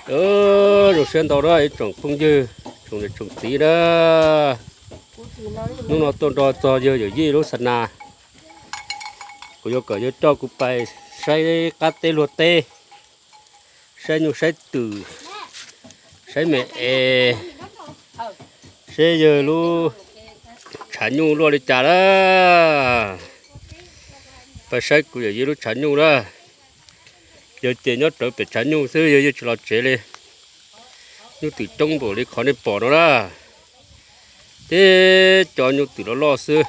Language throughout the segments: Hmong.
Zoo siab ntau na ib tsoom phooj ywg, tsoom niam tsoom txiv na. Hnub no tuaj nrog txog yawg Yawm Yij lub xa nas, kuv yuav kom yawg coj kuv pais saib qab teb luag teb, saib nyuj saib twm, saib me es, seb yawg lub tshav nyuj luaj li cas na. Pais saib kuv Yawm Yij lub tshav nyuj na. Yawg ces nyob rawv pem tshav nyuj xwb, yawg yeej tsis los tsev li. Nyuj twm coob npaum li qhov nej pom no na. Teb cov nyuj twm loj loj xwb.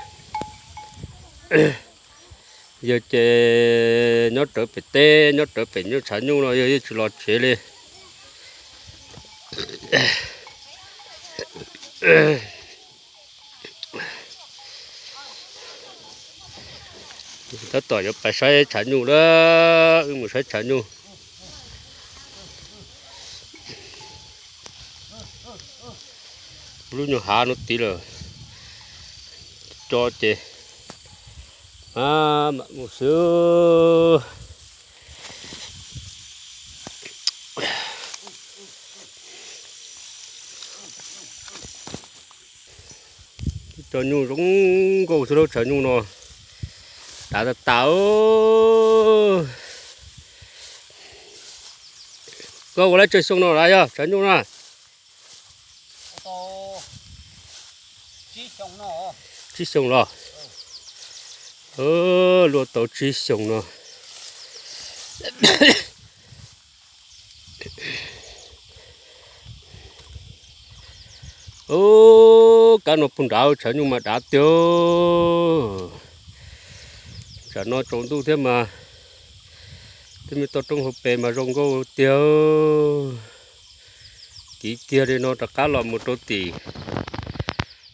Yawg ces nyob rawv pem teb, nyob rawv pem nyuj tshav nyuj no, yawg yeej tsis los tsev li. Tab tom yuav pais saib tshav nyuj na, wb mus saib tshav nyuj. Lub nyuag hav no tid lawm, co ces mam mus xwb. Cov nyuj zoo nkauj xwb lub tshav nyuj no, dav tas tas. Koj ua lab tsawg xyoo no lawm yog tshav nyuj na? Tsib xyoo los? Luaj tau tsib xyoo no. Ub, kab no puag nrad tshav nyuj mas dav tiag. Tsam no tsaus ntuj thiab mas, twb me toj roob hauv pes mas zoo nkauj tiag. Kiv kiag li no rov qab los mus rau tim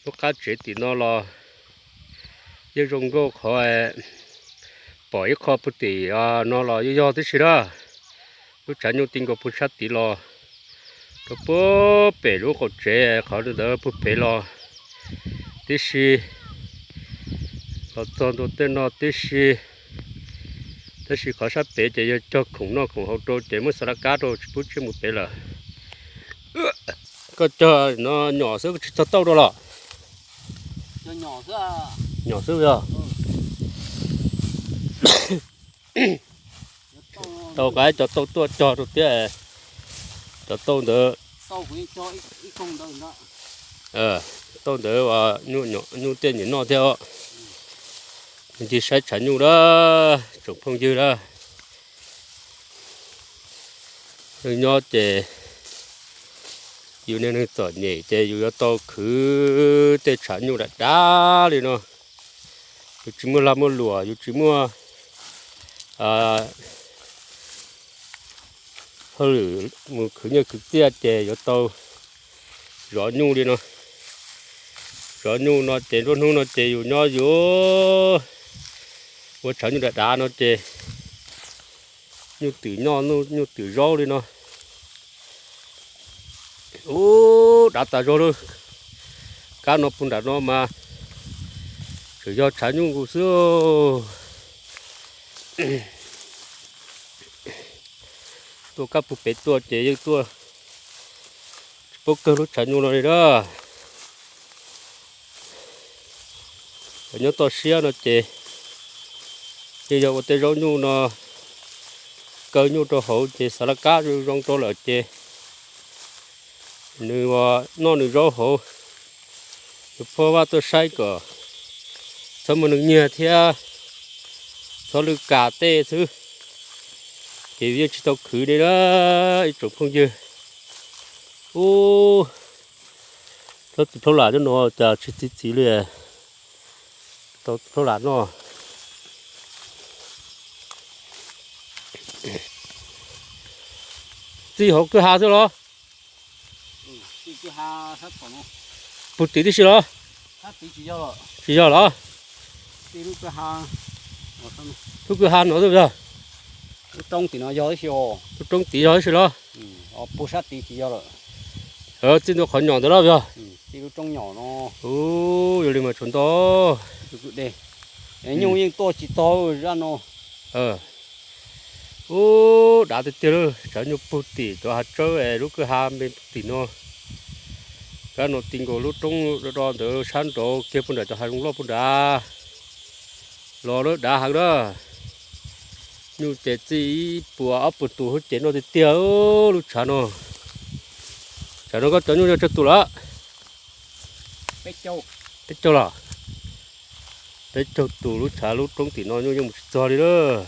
lub qab tsev tim no los yeej zoo nkauj qhov pom ib qho puag tim no los yog yog tib si na. Lub tshav nyuj ti nkaus puag sab tid los rau puag pem lub qaum tsev qhov ntawd puag pem los tib si, los txog ntua tej no tib si. Tab sis qhov sab pem ces yog cog khoom noj khoom haus rau ces muab xav laj kab rau tsis pub tsiaj mus pem lawm. Koj cog no nyom xwb tsis txog tauj rau los? Nyom xwb yog. Tau qaib cov tauj tuaj cog rau thiab. Cov tauj ntawd, tauj ntawd nyuj tej nyiam noj thiab os. Ncig saib tshav nyuj na, tsoom phooj ywg na. Nyob ces yus niaj neeg txom nyem ces yus yuav tau khwv tej tshav nyuj dav dav li no. Yus tsis muaj lag muaj luam, yus tsis muaj hauj lwm mus khwv nyiaj khwv txiaj ces yuav tau zov nyuj li no. Zov nyuj no ces nruab hnub no ces yus nyob yus ua tshav nyuj dav dav no ces nyuj twm noj nyuj twm zaub li no. Ub, dav tas zog lawm. Kab no puag nram no mas tseem yog tshav nyuj nkaus xwb. Tuaj kab puag pem tuaj ces yeej tuaj tsis paub kawg lub tshav nyuj no li na. Nyob toj siab no ces yeej yog ua tej zaub nyuj no, kaw nyuj rau hauv ces xav laj kab zoo rau lawm ces nws noj nws zaub hauv. Yus phob vaj tuaj saib kom txhob muaj neeg nyiag thiab txhob lwj kam tej xwb, ces yeej tsis tau khwv li na ib tsoom phooj ywg. Ub, tsob txiv plaub lam no cas tsis txi txiv li. Tau txiv plaub lam no txi hauv kwj ha xwb los? Puag tim tib si los? Tsis yog los? Lub kwj ha no xwb yog? Lub roob tim no yog tib si. Lub roob tim yog tib si los? Puag sab tid tsis yog lawm. Txij ntua qhov nyom ntawd los yog? Txij lub roob nyom no. Ub, yog li mas tshuav ntau. Nyuj yeej tuaj tsis tau zaj no. Ub, dav tiag tiag lawm, tshav nyuj puag tim cov hav tsawb es lub kwj ha me tim no. Kab no ti nkaus lub roob do do ntawd sab nraud kiag puag nram cov hav zoov loj puag nrad los lawm, dav heev na. Nyuj ces txij ib puas ob puas tus hauv ces noj tiag tiag lub tshav no. Tshav no koj cov nyuj yog tsawg tus lawm? Peb caug los? Peb caug tus lub tshav lub roob tim no nyuj yeej mus tsis txog li lawm.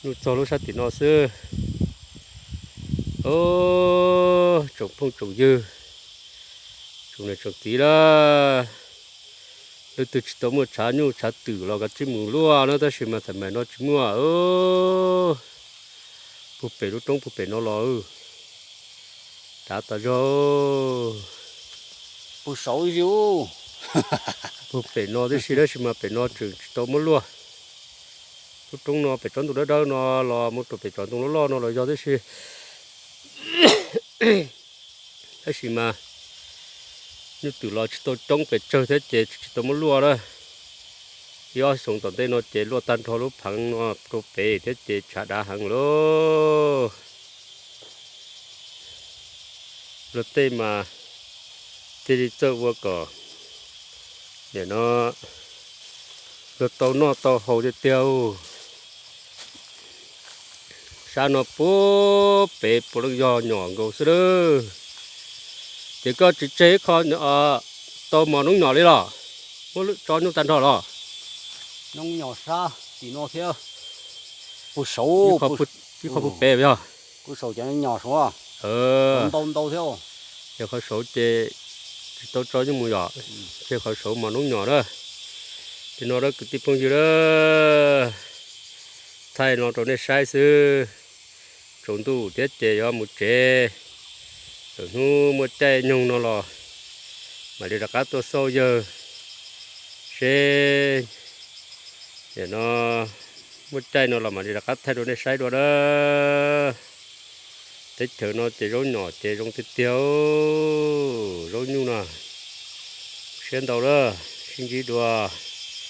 Nyuj txog lub sab tim no xwb. Tsoom phooj tsoom ywg, tsoom niam tsoom txiv lawm, leej twg tsis tau muaj tshav nyuj tshav twm los kav tsij mus luaj na, tab sis mas thaum maim no tsis muaj. Puag pem lub roob puag pem no los, dav tas zog. Puag saud puag pem no tib si, tab sis mas pem no tseem tsis tau muab luaj. Lub roob no pem tsob ntoo dawb dawb no los mus rau pem tsob ntoo loj loj no los yog tib si. Tab sis mas nyuj twm los tsis tau coob pes tsawg thiab ces tsis tau muab luaj na. Ib ob xyoos tom ntej no ces luaj tag nrho lub pheev no rau pem thiab ces tshav dav heev lauj. Luag tej mas thiaj li txawj ua kom nim no luag tau noj tau haus tiag tiag. Sab no puag pem puav leej yog nyom nkaus xwb lawm. Ces koj tsis tseg ib qho tau mos noob nyom li los? Muab tso nyuj tag nrho los? Noob nyom sab tim no thiab. Puag saud, ib qho puag pem yog? Puag saud cov nyom saud ntau ntau thiab. Ces qhov saud ces tsis tau tso nyuj mus yom? Ces qhov saud mos noob nyom na. Ces no lawm kwv tij phooj ywg lawm, thaij no rau nej saib xwb. Tsaus ntuj thiab ces yuav mus tsev. Lwm hnub muaj caij nyoog no los mam li rov qab tuaj xauj yawg seb, nim no muaj caij no los mam li rov qab thaij rau nej saib dua na. Teb chaws no ces zaub nyom ces zoo tiag tiag, zaub nyuj no. Siab ntau lawm, sib ntsib dua.